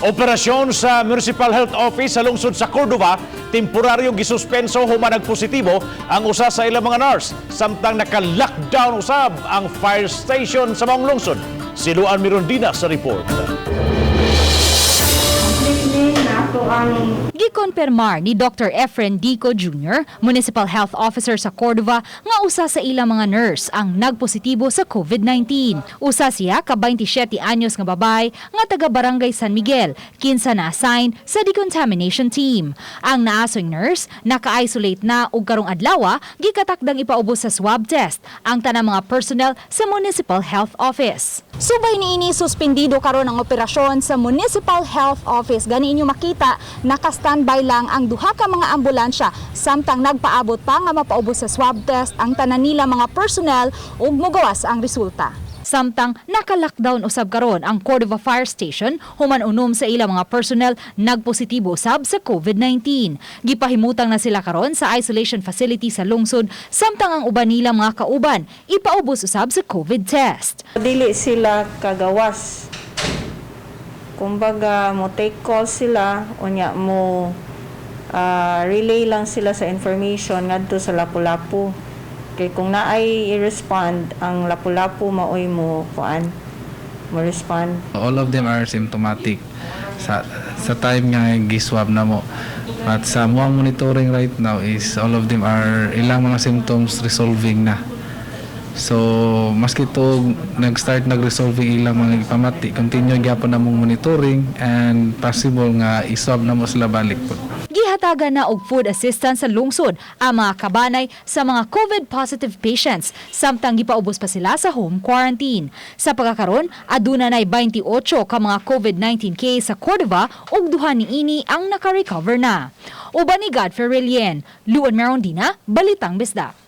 Operasyon sa Municipal Health Office sa lungsod sa Cordova, temporaryong gisuspenso human nagpositibo ang usa sa ilang mga nurse samtang naka-lockdown usab ang fire station sa maong lungsod. Si Luan Mirondina sa report. Nato ang Gikonfirmar ni Dr. Efren Dico Jr., Municipal Health Officer sa Cordova, nga usa sa ilang mga nurse ang nagpositibo sa COVID-19. Usa siya ka 27 anyos nga babay nga taga Barangay San Miguel, kinsa na-assign sa decontamination team. Ang naasoy nurse naka-isolate na ug karong adlaw gikatakdang ipaubos sa swab test ang tanang mga personnel sa Municipal Health Office. Subay niini, suspendido karon ang operasyon sa Municipal Health Office. Gani inyo makita, naka-standby lang ang duha ka mga ambulansya samtang nagpaabot pa nga mapaubos sa swab test ang tanan nila mga personnel ug mogawas ang resulta. Samtang naka-lockdown usab karon ang Cordova Fire Station human unom sa ilang mga personnel nagpositibo usab sa COVID-19. Gipahimutang na sila karon sa isolation facility sa lungsod samtang ang uban nila mga kauban ipaubos usab sa COVID test. Dili sila kagawas. Kumbaga mo take call sila, unya mo relay lang sila sa information ngadto sa Lapu-Lapu. Kay kung naay i-respond ang Lapu-Lapu, maoy mo kuan, mo respond. All of them are symptomatic sa time nga giswab na mo. At sa among monitoring right now is all of them are ilang mga symptoms resolving na. So maski to nag-start nag-resolving ilang mga ipamati, continue gyapon namong monitoring and possible nga iswab na mo sila balik po. Gihatagan na og food assistance sa lungsod ang mga kabanay sa mga COVID positive patients samtang gipaubos pa sila sa home quarantine. Sa pagkakaron, aduna nay 28 ka mga COVID-19 case sa Cordova ug duha niini ang naka-recover na. Uban ni Godfrey Relien, Luan Merondina, Balitang Bisdak.